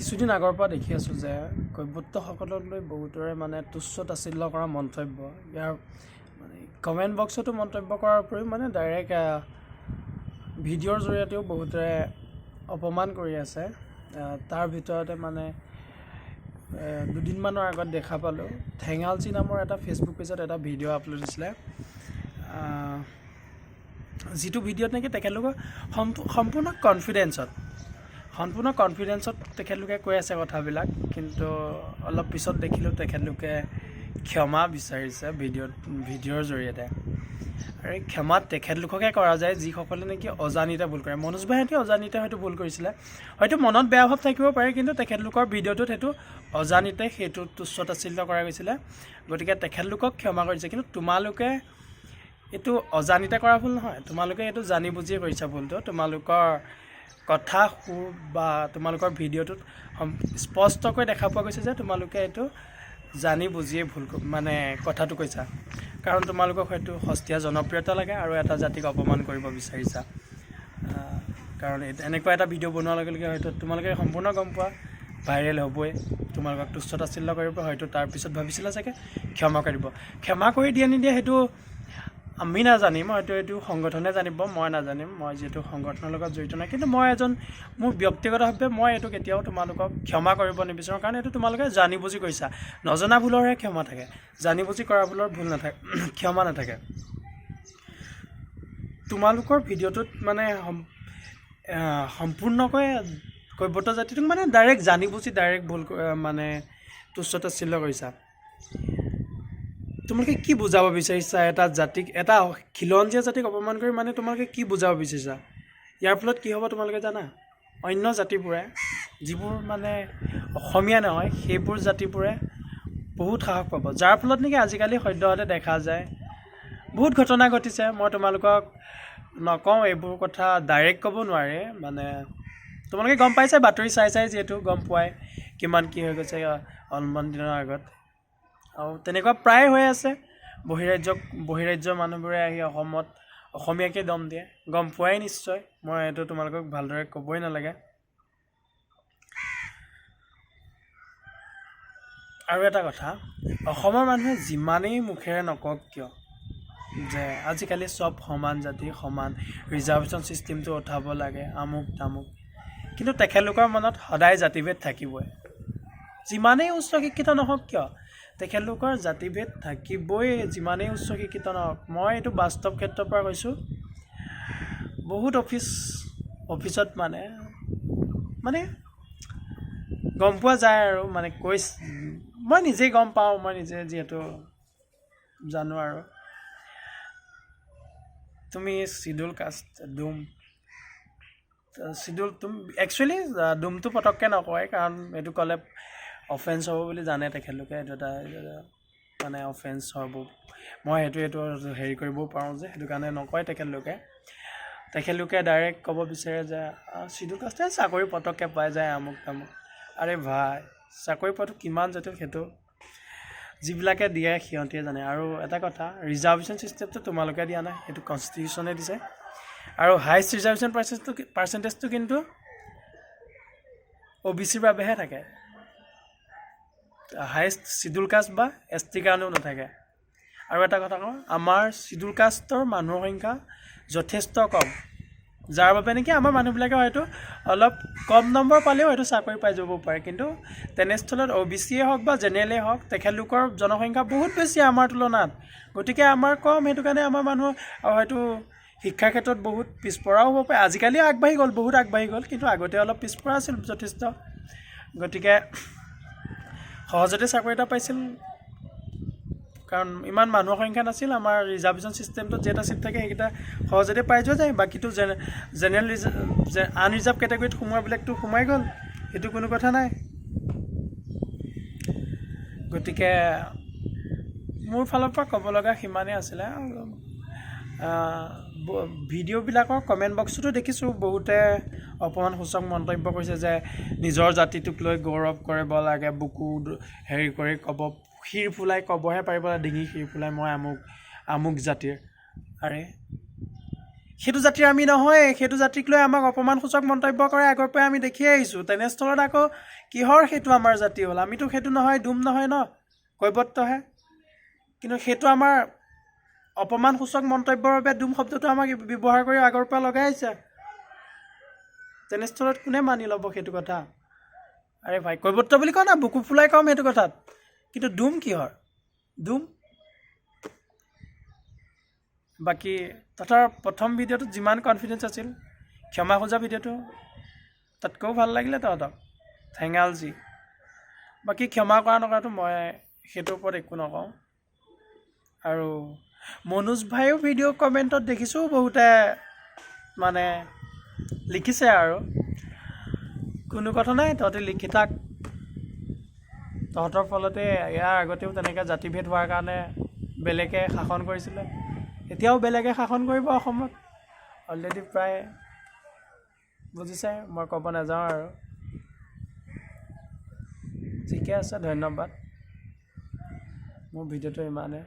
কিছুদিন আগৰ পৰা দেখি আছোঁ যে কৈৱৰ্তসকলক লৈ বহুতৰে মানে তুচ্ছ তাচ্ছিল্য কৰা মন্তব্য, ইয়াৰ মানে কমেণ্ট বক্সতো মন্তব্য কৰাৰ উপৰিও মানে ডাইৰেক্ট ভিডিঅ'ৰ জৰিয়তেও বহুতে অপমান কৰি আছে। তাৰ ভিতৰতে মানে দুদিনমানৰ আগত দেখা পালোঁ ঠেঙালচি নামৰ এটা ফেচবুক পেজত এটা ভিডিঅ' আপলোড হৈছিলে, যিটো ভিডিঅ'ত নেকি তেখেতলোকৰ সম্পূৰ্ণ কনফিডেঞ্চত তেখেতলোকে কৈ আছে কথাবিলাক। কিন্তু অলপ পিছত দেখিলোঁ তেখেতলোকে ক্ষমা বিচাৰিছে ভিডিঅ'ৰ জৰিয়তে। আৰু এই ক্ষমা তেখেতলোককে কৰা যায় যিসকলে নেকি অজানিতে ভুল কৰে। মনোজ ভাইহঁতে অজানিতে হয়তো ভুল কৰিছিলে, হয়তো মনত বেয়া ভাৱ থাকিব পাৰে, কিন্তু তেখেতলোকৰ ভিডিঅ'টোত সেইটো অজানিতে সেইটো তুচ্ছ তাচ্ছিল্য কৰা গৈছিলে, গতিকে তেখেতলোকক ক্ষমা কৰিছে। কিন্তু তোমালোকে এইটো অজানিতে কৰা ভুল নহয়, তোমালোকে এইটো জানি বুজিয়ে কৰিছা ভুলটো। তোমালোকৰ কথা সুৰ বা তোমালোকৰ ভিডিঅ'টোত স্পষ্টকৈ দেখা পোৱা গৈছে যে তোমালোকে এইটো জানি বুজিয়ে ভুল মানে কথাটো কৈছা, কাৰণ তোমালোকক হয়তো সস্তীয়া জনপ্ৰিয়তা লাগে আৰু এটা জাতিক অপমান কৰিব বিচাৰিছা। কাৰণ এনেকুৱা এটা ভিডিঅ' বনোৱাৰ লগে লগে হয়তো তোমালোকে সম্পূৰ্ণ গম পোৱা ভাইৰেল হ'বই, তোমালোকক তুচ্ছ তাচ্ছিল্য কৰিব, হয়তো তাৰপিছত ভাবিছিলা চাগে ক্ষমা কৰি দিব। ক্ষমা কৰি দিয়ে নিদিয়ে সেইটো আমি নাজানিম, হয়তো এইটো সংগঠনে জানিব, মই নাজানিম, মই যিহেতু সংগঠনৰ লগত জড়িত নাই। কিন্তু মই এজন মোৰ ব্যক্তিগতভাৱে মই এইটো কেতিয়াও তোমালোকক ক্ষমা কৰিব নিবিচাৰোঁ, কাৰণ এইটো তোমালোকে জানি বুজি কৰিছা। নজনা ভুলৰহে ক্ষমা থাকে, জানি বুজি কৰা ভুলৰ ভুল নাথাকে, ক্ষমা নাথাকে। তোমালোকৰ ভিডিঅ'টোত মানে সম্পূৰ্ণকৈ কৈৱৰ্ত জাতিটোক মানে ডাইৰেক্ট জানি বুজি ডাইৰেক্ট ভুল মানে তুচ্ছ তাচ্ছিল্য কৰিছা। তোমালোকে কি বুজাব বিচাৰিছা এটা জাতিক, এটা খিলঞ্জীয়া জাতিক অপমান কৰি মানে তোমালোকে কি বুজাব বিচাৰিছা? ইয়াৰ ফলত কি হ'ব তোমালোকে জানা? অন্য জাতিবোৰে, যিবোৰ মানে অসমীয়া নহয়, সেইবোৰ জাতিবোৰে বহুত সাহস পাব, যাৰ ফলত নেকি আজিকালি সদ্যহতে দেখা যায় বহুত ঘটনা ঘটিছে। মই তোমালোকক নকওঁ, এইবোৰ কথা ডাইৰেক্ট ক'ব নোৱাৰে, মানে তোমালোকে গম পাইছা, বাতৰি চাই চাই যিহেতু গম পোৱাই কিমান কি হৈ গৈছে অলপমান দিনৰ আগত। আৰু তেনেকুৱা প্ৰায় হৈ আছে, বহিৰাজ্যৰ মানুহবোৰে আহি অসমত অসমীয়াকে দম দিয়ে, গম পোৱাই নিশ্চয়, মই এইটো তোমালোকক ভালদৰে ক'বই নালাগে। আৰু এটা কথা, অসমৰ মানুহে যিমানেই মুখেৰে নকওক কিয় যে আজিকালি চব সমান জাতি সমান, ৰিজাৰ্ভেশ্যন ছিষ্টেমটো উঠাব লাগে আমুক তামুক, কিন্তু তেখেতলোকৰ মনত সদায় জাতিভেদ থাকিবই। যিমানেই উচ্চ শিক্ষিত নহওক কিয় তেখেতলোকৰ জাতিভেদ থাকিবই, যিমানেই উচ্চ শিক্ষিত নহওক। মই এইটো বাস্তৱ ক্ষেত্ৰৰ পৰা কৈছোঁ, বহুত অফিচত মানে মানে গম পোৱা যায় আৰু মানে কৈ মই নিজেই গম পাওঁ, মই নিজে যিহেতু জানো। আৰু তুমি চিডুল কাষ্ট ডুম চিডুল তুমি একচুৱেলি ডুমটো পটককৈ নকয়, কাৰণ এইটো ক'লে অফেন্স হ'ব বুলি জানে তেখেতলোকে, এইটো এটা মানে অফেন্স হ'ব, মই সেইটো এইটো হেৰি কৰিবও পাৰোঁ যে, সেইটো কাৰণে নকয় তেখেতলোকে। তেখেতলোকে ডাইৰেক্ট ক'ব বিচাৰে যে চিডুল কাষ্টে চাকৰি পটককৈ পাই যায় আমুক তামুক। আৰে ভাই, চাকৰি পোৱাটো কিমান জটিল সেইটো যিবিলাকে দিয়ে সিহঁতিয়ে জানে। আৰু এটা কথা, ৰিজাৰ্ভেশ্যন ছিষ্টেমটো তোমালোকে দিয়া নাই, সেইটো কনষ্টিটিউশ্যনে দিছে। আৰু হাইষ্ট ৰিজাৰ্ভেশ্যন পাৰ্চেণ্টেজটো কিন্তু অ' বি চিৰ বাবেহে থাকে, হায়েষ্ট চিডুল কাষ্ট বা এছ টিৰ কাৰণেও নাথাকে। আৰু এটা কথা কওঁ, আমাৰ চিডুল কাষ্টৰ মানুহৰ সংখ্যা যথেষ্ট কম, যাৰ বাবে নেকি আমাৰ মানুহবিলাকে হয়তো অলপ কম নম্বৰ পালেও হয়তো চাকৰি পাই যাব পাৰে। কিন্তু তেনেস্থলত অ' বি চিয়ে হওক বা জেনেৰেলেই হওক, তেখেতলোকৰ জনসংখ্যা বহুত বেছি আমাৰ তুলনাত, গতিকে আমাৰ কম। সেইটো কাৰণে আমাৰ মানুহ হয়তো শিক্ষাৰ ক্ষেত্ৰত বহুত পিছপৰাও হ'ব পাৰে। আজিকালি আগবাঢ়ি গ'ল, বহুত আগবাঢ়ি গ'ল, কিন্তু আগতে অলপ পিছপৰা আছিল যথেষ্ট। গতিকে সহজতে চাকৰি এটা পাইছিল, কাৰণ ইমান মানুহৰ সংখ্যা নাছিল। আমাৰ ৰিজাৰ্ভেশ্যন ছিষ্টেমটোত যেইটা ছিট থাকে সেইকেইটা সহজতে পাই যোৱা যায়, বাকীটো জেনেৰেল আনৰিজাৰ্ভ কেটেগৰীত সোমোৱাবিলাকতো সোমাই গ'ল, সেইটো কোনো কথা নাই। গতিকে মোৰ ফালৰ পৰা ক'ব লগা সিমানেই আছিলে। ভিডিঅ'বিলাকৰ কমেণ্ট বক্সতো দেখিছোঁ বহুতে অপমানসূচক মন্তব্য কৰিছে যে নিজৰ জাতিটোক লৈ গৌৰৱ কৰিব লাগে, বুকু হেৰি কৰি ক'ব, শিৰ ফুলাই ক'বহে পাৰিব, ডিঙি শিৰ ফুলাই মই আমুক আমুক জাতিৰ। আৰে সেইটো জাতিৰ আমি নহয়। সেইটো জাতিক লৈ আমাক অপমানসূচক মন্তব্য কৰে, আগৰ পৰাই আমি দেখি আহিছোঁ। তেনেস্থলত আকৌ কিহৰ সেইটো আমাৰ জাতি হ'ল? আমিতো সেইটো নহয়, ডোম নহয় ন, কৈৱৰ্তহে। কিন্তু সেইটো আমাৰ অপমানসূচক মন্তব্যৰ বাবে ডোম শব্দটো আমাক ব্যৱহাৰ কৰি আগৰ পৰা লগাই আহিছে। তেনেস্থলত কোনে মানি ল'ব সেইটো কথা? আৰে ভাই, কৈৱৰ্ত বুলি কোৱা নাই, বুকু ফুলাই ক'ম সেইটো কথাত। কিন্তু ডোম কিহৰ ডোম? বাকী তহঁতৰ প্ৰথম ভিডিঅ'টোত যিমান কনফিডেঞ্চ আছিল, ক্ষমা খোজা ভিডিঅ'টো তাতকৈও ভাল লাগিলে তহঁতক ঠেঙাল যি। বাকী ক্ষমা কৰা নকৰাটো মই সেইটোৰ ওপৰত একো নকওঁ। আৰু মনোজ ভাইও ভিডিঅ' কমেণ্টত দেখিছোঁ বহুতে মানে লিখিছে, আৰু কোনো কথা নাই, তহঁতি লিখি থাক। তহঁতৰ ফলতে ইয়াৰ আগতেও তেনেকৈ জাতিভেদ হোৱাৰ কাৰণে বেলেগে শাসন কৰিছিলে, এতিয়াও বেলেগে শাসন কৰিব অসমত অলৰেডি প্ৰায় বুজিছে, মই ক'ব নাযাওঁ আৰু। ঠিকে আছে, ধন্যবাদ। মোৰ ভিডিঅ'টো ইমানে।